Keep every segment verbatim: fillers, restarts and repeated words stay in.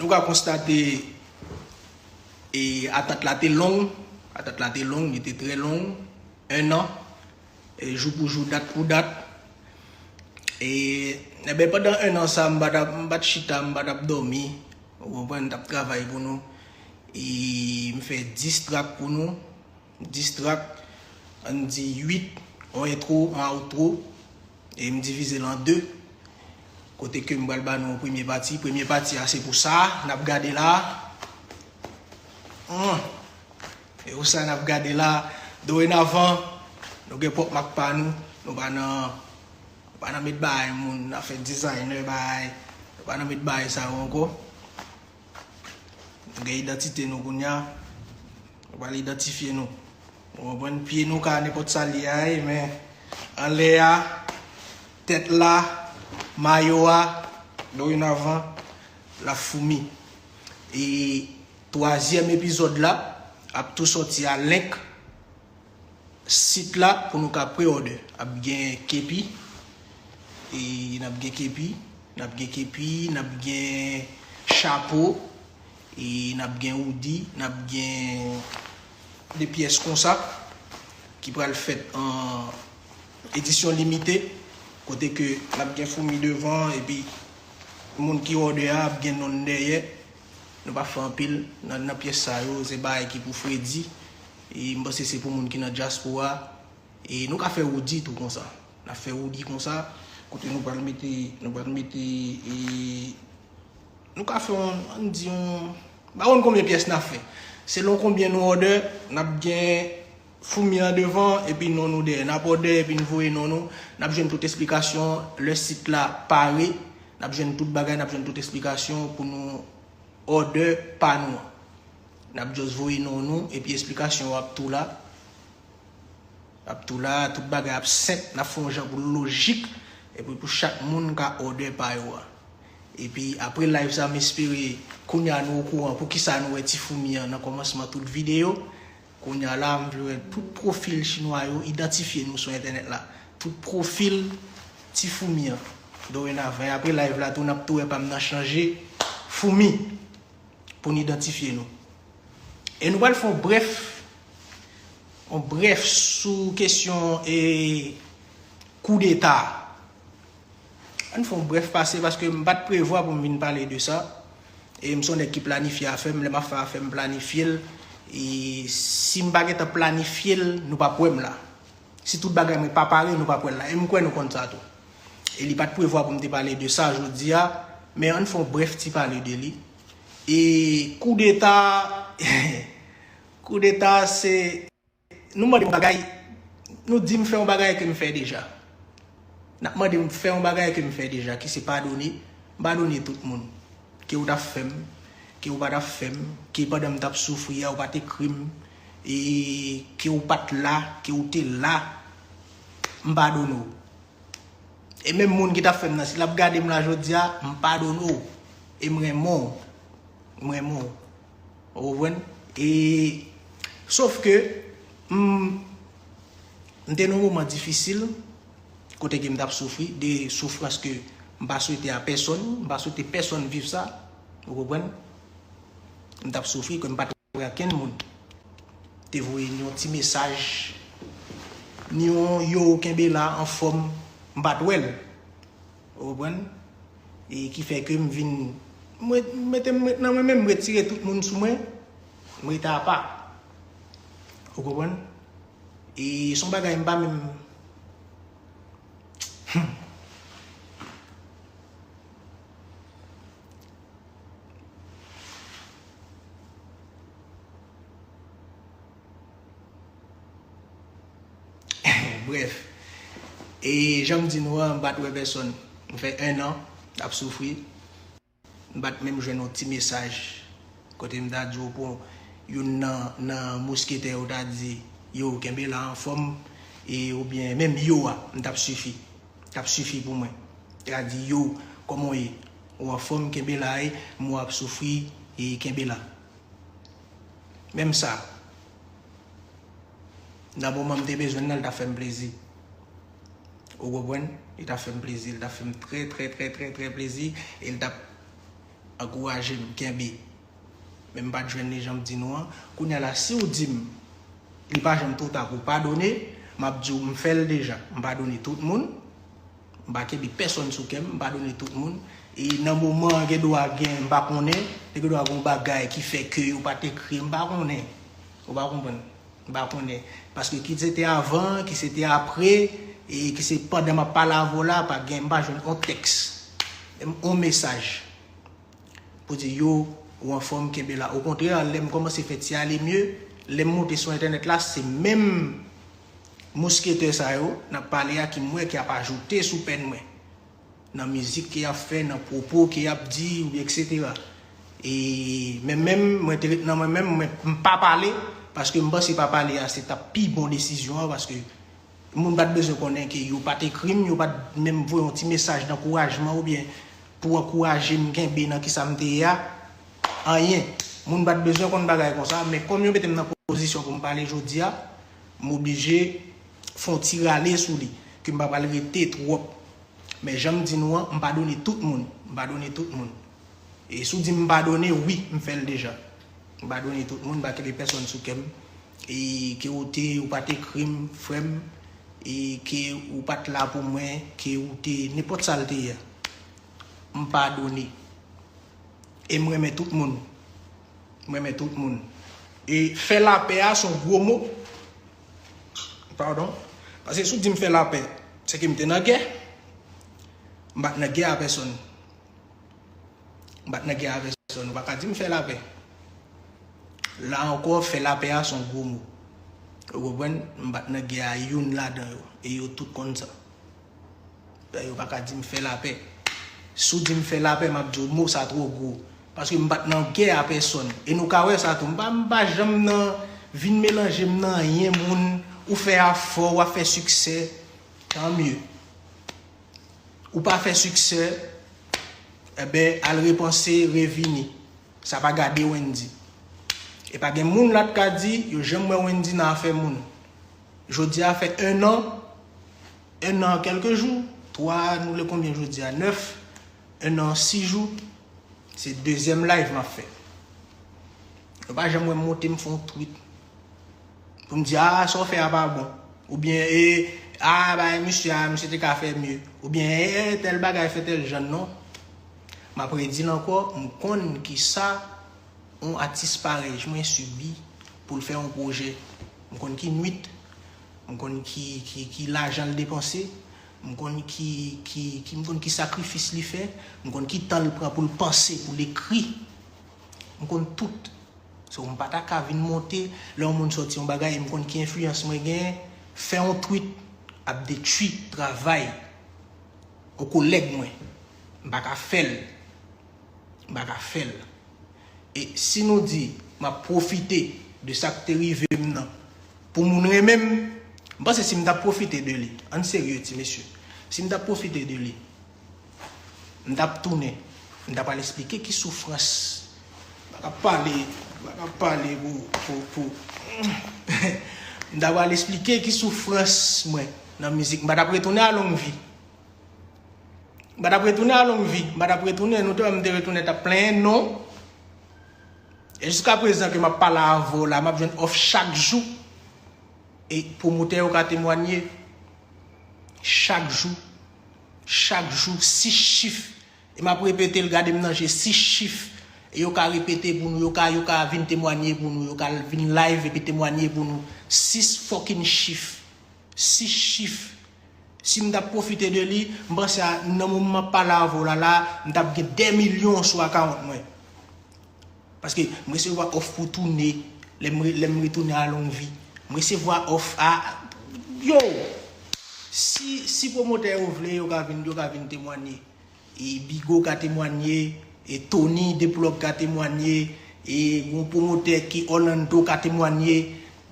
Nou ka konstate, e, atant la te long, atant la te long, li te trè long, en an, e, jou pou jou, dat pou dat. E, enben, pandan en an sa, m pa t ap, m pa t chita, m pa t ap dòmi. Ou konprann, m t ap travay pou nou. E m fè dis trak pou nou. Dis trak, ann di uit, yon entwo, yon outro, e m divize l an de. Kote ke m pral ba nou yon premye pati. Premye pati a se pou sa, n ap gade la. Hmm. E pou sa n ap gade la. Dorenavan, nou gen pwòp mak pa nou. Nou pa nan, nou pa nan met bagay moun, nan fè designer bagay. Nou pa nan met bagay sa yo ankò. Nou gen idantite nou kounye a. Nou pral idantifye nou. Ou konprann? Pye nou ka nenpòt sa l ye a, men anlè a, tèt la, mayo a, dorenavan, l ap foumi. E twazyèm epizòd la ap tou sòti a link sit la pou nou ka pre-order. Ap gen kepi, e n ap gen kepi, n ap gen kepi, n ap gen chapo, e n ap gen hoodie, n ap gen de pyès konsa ki pral fèt an edisyon limite, kote ke n ap gen foumi devan, epi moun ki order a ap gen non l dèyè. Nou pa fè anpil nan, nan pyès sa yo, se bagay ki pou fredi. E m panse se pou moun ki nan dyaspora. E nou ka fè hoodie tou konsa. N ap fè hoodie konsa, kote nou pral mete, nou pral mete, e, nou ka fè yon, ann di yon, m pa konn konbyen pyès n ap fè. Selon konbyen nou order, n ap gen foumi an devan, epi non nou dèyè. N ap order, epi n voye non nou. N ap jwenn tout esplikasyon lè sit la pare. N ap jwenn tout bagay, n ap jwenn tout esplikasyon pou nou order pa nou an. N ap just voye non nou, epi esplikasyon yo ap tou la. Ap tou la, tout bagay ap senp, n ap fè yon jan pou l lojik, epi pou chak moun ka order pa yo a. Epi apre live sa, m espere kounye a nou okouran poukisa nou wè ti foumi an nan kòmansman tout videyo. Kounye a la, m vle wè tout pwofil chinwa yo idantifye nou sou entènèt la. Tout pwofil ti foumi an. Dorenavan, e apre live la tou, n ap tou wè pa m nan chanje foumi pou n idantifye nou. E nou pral fè yon brèf, yon brèf sou kesyon, e, koudeta. Ann fè yon brèf pase paske m pa t prevwa pou m vin pale de sa. E m se yon nèg ki planifye afè m, lè m ap fè afè m planifye l. E si m pa gentan planifye l, nou p ap wè m la. Si tout bagay mwen pa pare, nou p ap wè l la. E m kwè nou konn sa tou. E li pa t prevwa pou m te pale de sa jodi a, men ann fè yon brèf ti pale de li. E koudeta, koudeta se, nou mande m yon bagay, nou di m fè yon bagay ke m fè deja. N ap mande m fè yon bagay ke m fè deja, ki se padone. M padone tout moun. Ke ou t ap fè m, ke ou pa t ap fè m, ke pandan m t ap soufri a, ou pa t ekri m, e ke ou pa t la, ke ou te la, m padone w. E menm moun ki t ap fè m nan, si l ap gade m la jodi a, m padone w. E m renmen w. M renmen w. Ou konprann? E, sof ke, m, m te nan yon moman difisil, kote ke m t ap soufri, de soufrans ke m pa swete a pèsonn, m pa swete pèsonn viv sa. Ou konprann? M t ap soufri, ke m pa t wè kenn moun. Te voye ni yon ti mesaj, ni yon yo kenbe la anfòm, m pa t wè l. Ou konprann? E ki fè ke m vin, m ret, m mete, m ret nan mwen menm, m retire tout moun sou mwen, m rete apa. Ou konprann? E se yon bagay m pa menm. Hmm. Brèf, e jan m di nou an, m pa t wè pèsonn. M fè en an ap soufri. M pa t menm jwenn yon ti mesaj kote m ta di w pou youn nan, nan mosketè yo ta di, yo, kenbe la anfòm, e oubyen menm yo a, m t ap sifi. T ap sifi pou mwen. T a di, yo, kòman w ye? Ou anfòm, kenbe la, e m wè w ap soufri, e kenbe la. Menm sa. Nan moman m te bezwen l nan, li t ap fè m plezi. Ou konprann? Li t ap fè m plezi, li t ap fè m trè, trè, trè, trè, trè plezi, e li t ap ankouraje m, kenbe. Men m pa t jwenn li jan m di nou an. Kounye a la, si w di m, li pa janm twò ta pou w padone, m ap di w, m fè l deja. M padone tout moun. M pa kenbe pèsòn sou kè m, m padone tout moun. E nan moman an, gen dwa gen, m pa konnen, te gen dwa gen yon bagay ki fè ke yo pa t ekri, m pa konnen. Ou pa konprann? M pa konnen. Paske ki se te avan, ki se te apre, e ki se pandan m ap pale avè w la, pa gen, m pa jwenn yon tèks, yon mesaj pou di yo, ou anfòm, kenbe la. Okontrè, lè m kòmanse fè ti ale mye, lè m moute sou entènèt la, se menm mousketè sa yo n ap pale a ki m wè ki ap ajoute sou pèn mwen. Nan mizik ke y ap fè, nan pwopo ke y ap di, oubyen etsetera. E men menm, mwen te ret nan mwen menm, mwen, m pa pale, paske m panse pa pale a, se t ap pi bon desizyon an, paske moun pa t bezwen konnen ke yo pa t ekri m, yo pa t menm voye yon ti mesaj dankourajman oubyen pou ankouraje m kenbe nan kisa m te ye a. Anyen. Moun pa t bezwen konn bagay konsa, men kòm yo mete m nan pozisyon pou m pale jodi a, m oblije fè yon ti rale sou li, ke m pa pral rete twòp. Men jan m di nou an, m padone tout moun. M padone tout moun. E si w di m padone, wi, m fè l deja. M padone tout moun, m pa kenbe pèsòn sou kè m. E ke w te, ou pa t ekri m, frè m, e ke ou pa t la pou mwen, ke ou te, nenpòt sa l te ye a. M padone. E m renmen tout moun. M renmen tout moun. E fè lapè a se yon gwo mo. Padon. Paske si w di m fè lapè, se ke m te nan gè. M pa t nan gè a pèsòn. M pa t nan gè a pèsòn. Ou pa ka di m fè lapè. La ankò, fè lapè a se yon gwo mo. Ou konprann? M pa t nan gè a youn ladan yo. E yo tout konn sa. Yo pa ka di m fè lapè. Si w di m fè lapè, m ap di w mo sa twò gwo. Paske m pa t nan gè a pèsòn. E nou ka wè sa tou. M pa, m pa janm nan vin melanje m nan anyen moun. Ou fè afè w, w ap fè siksè. Tan mye. Ou pa fè siksè, enben, al repanse, revini. Sa pa gade Wendy. E pa gen moun la t ka di, yo janm wè Wendy nan afè moun. Jodi a fè un an, un an quelques jours, twa, nou le konbyen jodi a? Nèf, un an sis jou, se dezyèm live m ap fè. Yo pa janm wè m monte m fè yon tweet pou m di, a, sa w fè a pa bon. Oubyen, e, a, bay misye a, misye te ka fè mye. Oubyen, e, tèl bagay fè tèl jan, non. M ap redi l ankò, m konn kisa yon atis parèy mwen sibi pou l fè yon pwojè. M konn ki nwit, m konn ki, ki, ki lajan l depanse, m konn ki, ki, ki, m konn ki sakrifis li fè, m konn ki tan l pran pou l panse, pou l ekri. M konn tout. So, m pa ta ka vin monte, lè yon moun sòti yon bagay, e m konn ki enfliyans mwen genyen, fè yon tweet ap detwi travay yon kolèg mwen. M pa ka fè l. M pa ka fè l. E si nou di, m ap pwofite de sa k te rive m nan, pou moun renmen m, m panse si m t ap pwofite de li, ann serye, ti mesye, si m t ap pwofite de li, m t ap tounen, m t ap al esplike ki soufrans. M pa ka pale, m pa ka pale pou, pou, pou, m t ap al esplike ki soufrans mwen nan mizik. M pa t ap retounen a long vi. M pa t ap retounen a long vi. M pa t ap retounen, nou te wè m te retounen t ap plenyen non. E jiska prezan ke m ap pale avè w la, m ap jwenn òf chak jou. E pwomotè yo ka temwanye. Chak jou. Chak jou, sis chif. E m ap repete l, gade m nan je, sis chif. E yo ka repete pou nou, yo ka, yo ka vin temwanye pou nou, yo ka vin live epi temwanye pou nou. Sis fucking chif. Sis chif. Si m t ap pwofite de li, m panse a, nan moman m ap pale avè w la, la, m t ap gen dè milyon sou akawont mwen. Paske m resevwa òf pou tounen, lè m re-, lè m retounen a long vi. M resevwa òf a, yo! Si, si pwomotè yo vle, yo ka vin, yo ka vin temwanye. E Bigo ka temwanye, e Tony Deplug ka temwanye, e yon pwomotè ki Orlando ka temwanye,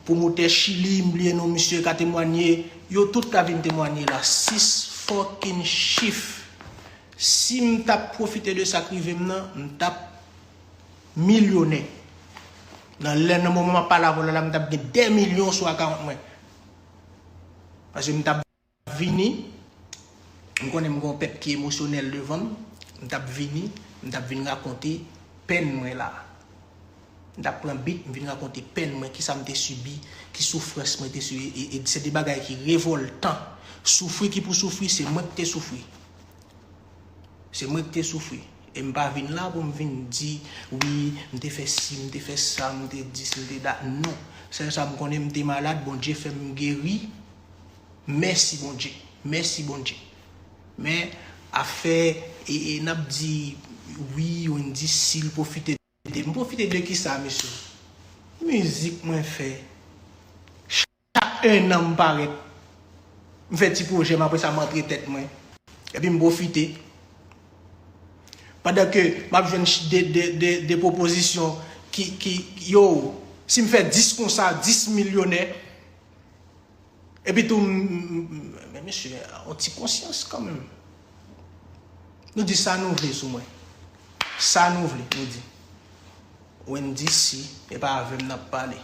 pwomotè Chili, m bliye non misye, ka temwanye, yo tout ka vin temwanye la. Sis fucking chif. Si m t ap pwofite de sa k rive m nan, m t ap milyonè. Nan lè, nan moman m ap pale avè w la, la, m t ap gen dè milyon sou akawont mwen. Paske m t ap vini, m konnen m gen yon pèp ki emosyonèl devan m, m t ap vini, M t ap vin rakonte pèn mwen la. M t ap pran bit, m vin rakonte pèn mwen, kisa m te sibi, ki soufrans mwen te sibi. E, e se de bagay ki revòltan. Soufri ki pou soufri, se mwen ki te soufri. Se mwen ki te soufri. E m pa vin la pou m vin di, wi, m te fè si, m te fè sa, m te di si, m te da. Non. Sèl sa m konnen, m te malad, Bondye fè m geri. Mèsi Bondye. Mèsi Bondye. Men, afè, e, e n ap di, wi, Wendyy, si l pwofite de. M pwofite de kisa, mesye? Mizik mwen fè. Chak ennan m parèt. M fè ti pwojè m, apre sa m antre tèt mwen. Epi m pwofite. Pandan ke m ap jwenn ch- de, de, de, de pwopozisyon ki, ki, yo, si m fè dis konsa, dis milyonè. Epi tou, m- m- m- men mesye, yon ti konsyans kanmenm. Nou di sa nou vle sou mwen. Sa nou vle, nou di. Wendyy, si, e pa avè m n ap pale.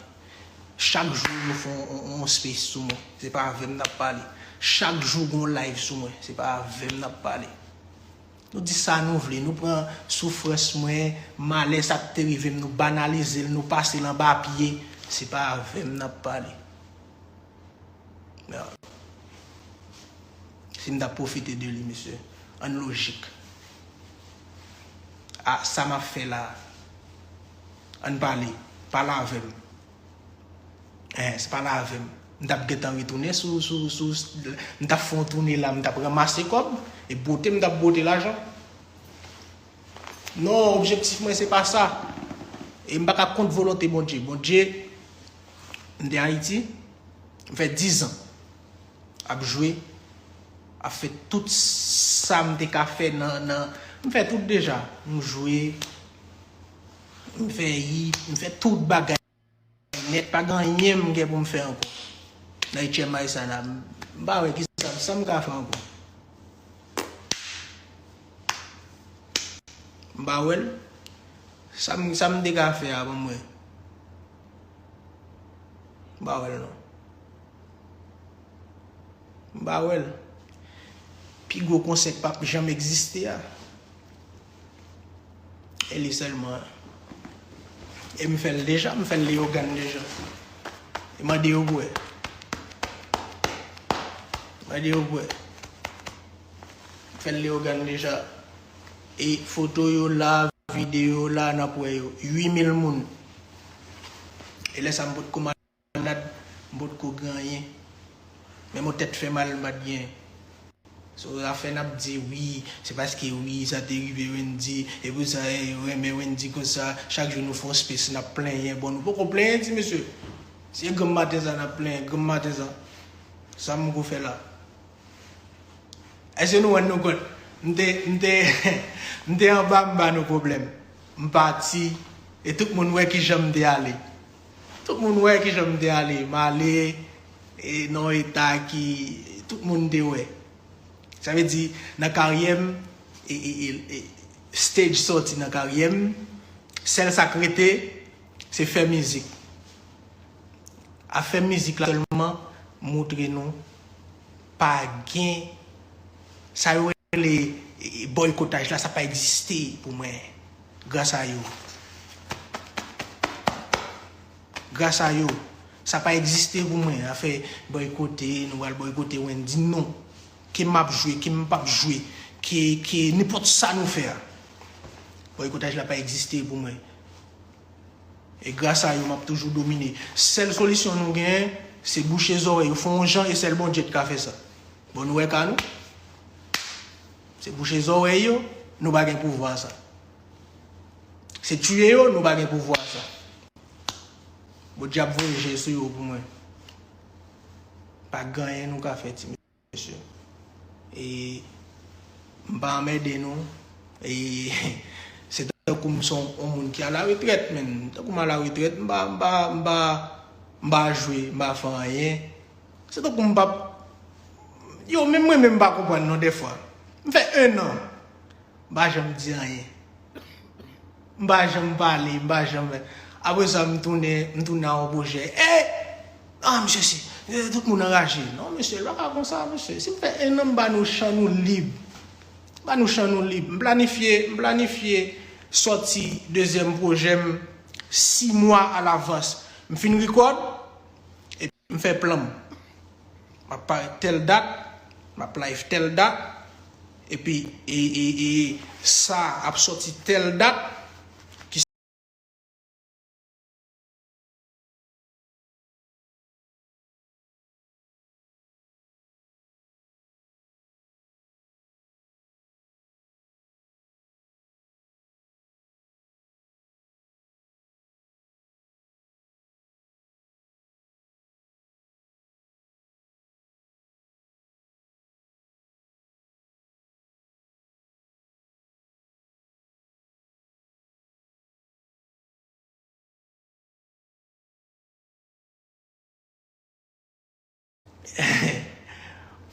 Chak jou nou fè yon, yon, yon space sou mwen, se pa avè m n ap pale. Chak jou gon live sou mwen, se pa avè m n ap pale. Nou di sa nou vle, nou pran soufrans mwen, malè sa k te rive m, nou banalize l, nou pase l anba pye, se pa avè m n ap pale. Si m ta pwofite de li, mesye, ann lojik. A, sa m ap fè la, ann pale, pale avè m. Eh, se pale avè m. M t ap gentan retounen sou, sou, sou, m t ap fè yon toune la, m t ap ranmase kòb, e bwote m t ap bwote lajan. Non, objektif mwen se pa sa. E m pa ka kont volonte Bondye. Bondye, m te Ayiti, m fè diz an ap jwe, ap fè tout sa m te ka fè nan, nan, m fè tout deja. M jwe, m fè hit, m fè tout bagay nèt, pa gen anyen m gen pou m fè ankò. Nan H M I sa la, m pa wè kisa, sa m ka fè ankò. M pa wè l. Sa m, sa m te ka fè a, ban m wè. M pa wè l non. M pa wè l. Pi gwo konsè k p ap janm egziste a. E li sèlman. E m fè l deja, m fè l Leyogàn deja. E mande yo pou wè. Mande yo pou wè. M fè l Leyogàn deja. E foto yo la, videyo la, n ap wè yo. Uit mil moun. E lè sa m potko malad, m potko gen anyen. Menm yon tèt fè mal, m pa t gen. So, afè n ap di, wi, se paske, wi, sa te rive Wendy, e pou sa, e, yo renmen Wendy konsa, chak jou nou fè yon space, n ap plenyen. Bon, nou poko plenyen, ti mesye. Se granm maten sa n ap plenyen, granm maten sa. Sa m ko fè la? Èske nou rann nou kont? M te, m te, m te anba, m ba nou pwoblèm. M pati, e tout moun wè kijan m te ale. Tout moun wè kijan m te ale. M ale, e, nan yon eta ki, tout moun te wè. Sa vle di, nan karyè m, e, e, e, e, stage sòti nan karyè m, sèl sa k rete, se fè mizik. Afè mizik la sèlman montre nou pa gen sa yo rele, e, e, bòykotaj la, sa pa egziste pou mwen. Gras a yo. Gras a yo. Sa pa egziste pou mwen. Afè bòykote, nou pral bòykote Wendy, non. Ke m ap jwe, ke m p ap jwe, ke, ke nenpòt sa nou fè a. Bòykotaj la pa egziste pou mwen. E gras a yo, m ap toujou domine. Sèl solisyon nou genyen, se bouche zòrèy yo, fè yon jan, e sèl Bondye k ka fè sa. Bon, nou wè ka nou. Se bouche zòrèy yo, nou pa gen pouvwa sa. Se tiye yo, nou pa gen pouvwa sa. Bondye ap voye je sou yo pou mwen. Pa gen anyen nou ka fè, ti mesye. E m pa anmède nou. E se tankou m se yon, yon moun ki alaretrèt, menn. Tankou m alaretrèt, m pa, m pa, m pa, m pa jwe, m pa fè anyen. Se tankou m p ap, yo, menm mwen menm m pa konprann non dèfwa. M fè en an. M pa janm di anyen. M pa janm pale, m pa janm. Apre sa, m tounen, m tounen a yon pwojè. E! Ah, mesye, si. E, tout moun anraje. Non, mesye, l pa ka konsa, mesye. Si m fè en an, m ba nou chan, nou lib. Ba nou chan nou lib. M planifye, m planifye sòti dezyèm pwojè m sis mwa alavans. M fin record, epi m fè plan m. M ap parèt tèl dat, m ap live tèl dat, epi e, e, e, sa ap sòti tèl dat.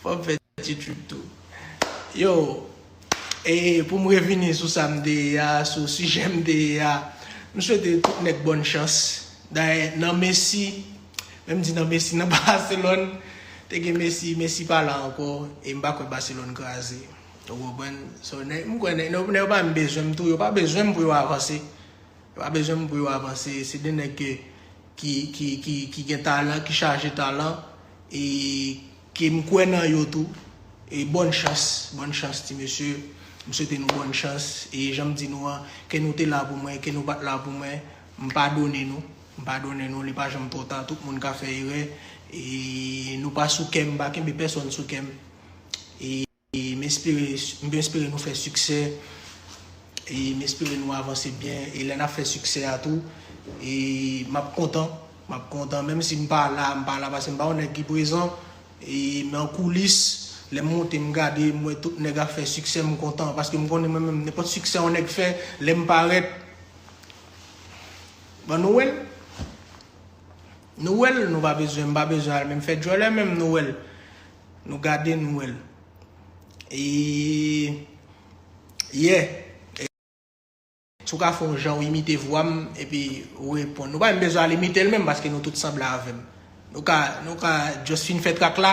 Fò m fè ti trip tou. Yo, e pou m revini sou sa m te ye a, sou sijè m te ye a, m swete tout nèg bòn chans. Dayè, nan Messi, menm di nan Messi, nan Barcelone, te gen Messi, Messi pa la ankò, e m pa kwè Barcelone kraze. Ou konprann? So, nèg, m kwè nèg, nèg, nèg yo pa menm bezwen m tou, yo pa bezwen m pou yo avanse. Yo pa bezwen m pou yo avanse. Se de nèg ke, ki, ki, ki, ki gen talan, ki chaje talan, e ke m kwè nan yo tou. E bòn chans, bòn chans, ti mesye. M swete nou bòn chans. E jan m di nou an, ke nou te la pou mwen, ke nou pa t la pou mwen, m padone nou. M padone nou, li pa janm twò ta, tout moun ka fè erè. E nou pa sou kè m, m pa kenbe pèsonn sou kè m. E E m espere, m espere nou fè siksè. E m espere nou avanse byen. E lè n ap fè siksè a tou, e m ap kontan. M ap kontan. Menm si m pa la, m pa la paske m pa yon nèg ki prezan. E men an koulis, lè m monte, m gade, m wè tout nèg ap fè siksè, m kontan. Paske m konnen mwen menm, nenpòt siksè yon nèg fè, lè m parèt, bon, nou wè l. Nou wè l, nou pa bezwen, m pa bezwen al menm fè djòlè menm, nou wè l. Nou gade, nou wè l. E, yeah. E, si w ka fè yon jan w imite vwa m, epi w reponn. Nou pa menm bezwen al imite l menm, paske nou tout sanble avè m. Nou ka, nou ka just fin fè trak la,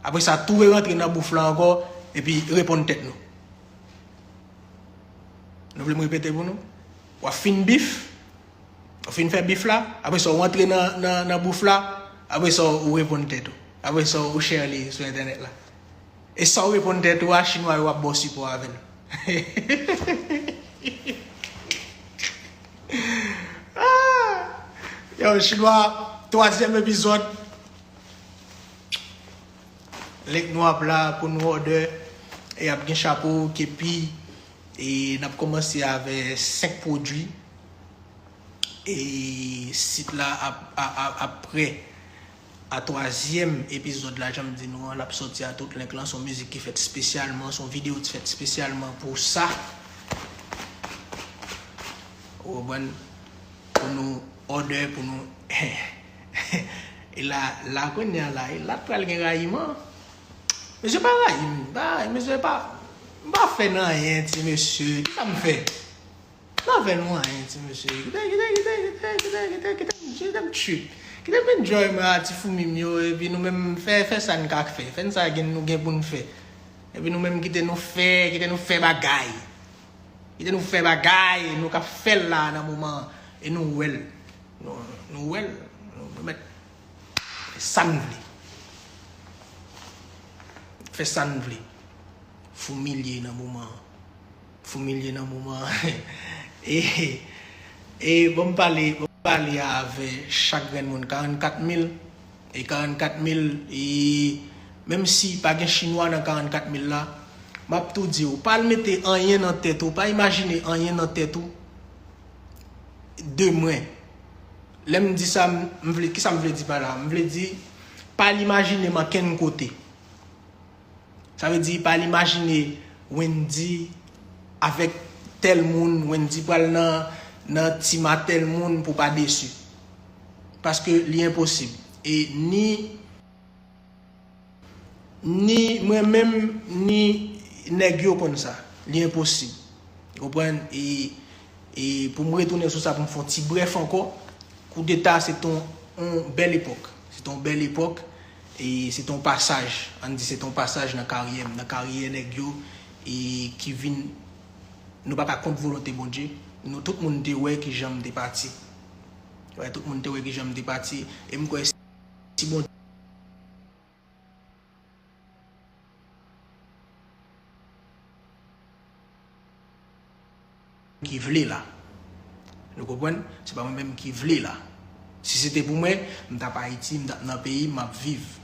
apre sa tou rerantre nan bouf la ankò, epi reponn tèt nou. Nou vle m repete pou nou? W ap fin bif, ou fin fè bif la, apre sa ou antre nan, nan, nan bouf la, apre sa ou reponn tèt ou. Apre sa ou share li sou entènèt la. E sa ou reponn tèt ou a, chinwa yo ap ba w sipò avè l. Ah! Yo, chinwa, twazyèm epizòd. Link nou ap la pou nou order. E ap gen chapo, kepi. E n ap kòmanse avè senk pwodui. E sit la ap, ap, ap, ap prè a twazyèm epizòd la, jan m di nou an, l ap sòti a tout link lan. Se yon mizik ki fèt espesyalman, se yon videyo ki fèt espesyalman pou sa. Ou konprann? Pou nou order, pou nou E la, la kounye a la, e la t pral gen rayiman. Mesye pa rayi m, pa, mesye pa, m pa fè n anyen, ti mesye. Kisa m fè? M pa fè nou anyen, ti mesye. Kite, kite, kite, kite, kite, kite, kite, kite m trip. Kite m enjoy mwen a ti foumi m yo, epi nou menm fè, fè sa n ka fè. Fè n sa gen, nou gen pou n fè. Epi nou menm kite nou fè, kite nou fè bagay. Kite nou fè bagay, nou ka fè l la nan moman an. E nou wè l. Nou, nou wè l. Nou, nou mèt fè sa n vle. Fè sa n vle. Foumilye nan moman an. Foumilye nan moman an. E, e bon, m pale, bon, m pale avè chak grenn moun. Karannkat mil. E karannkat mil, e menm si pa gen chinwa nan karannkat mil la, m ap tou di w, pa al mete anyen nan tèt ou, pa imajine anyen nan tèt ou de mwen. Lè m di sa, m, m vle, kisa m vle di pa la? M vle di, pa al imajine m ankenn kote. Sa vle di, pa al imajine Wendy avèk tèl moun, Wendy pral nan, nan team a tèl moun pou pa desi. Paske li enposib. E ni, ni mwen menm, ni nèg yo konn sa. Li enposib. Ou konprann? E, e pou m retounen sou sa, pou m fè yon ti brèf ankò, koudeta se t on, on bèl epòk. Se t on bèl epòk, e se t on pasaj. Ann di se t on pasaj nan karyè m, nan karyè nèg yo, e ki vin, nou pa ka kont volonte Bondye. Nou tout moun te wè ki jan m te pati. Wè, tout moun te wè ki jan m te pati. E m kwè si Bondye ki vle la. Nou konprann? Se pa mwen menm ki vle la. Si se te pou mwen, m t ap Ayiti, m t ap nan peyi m, m ap viv.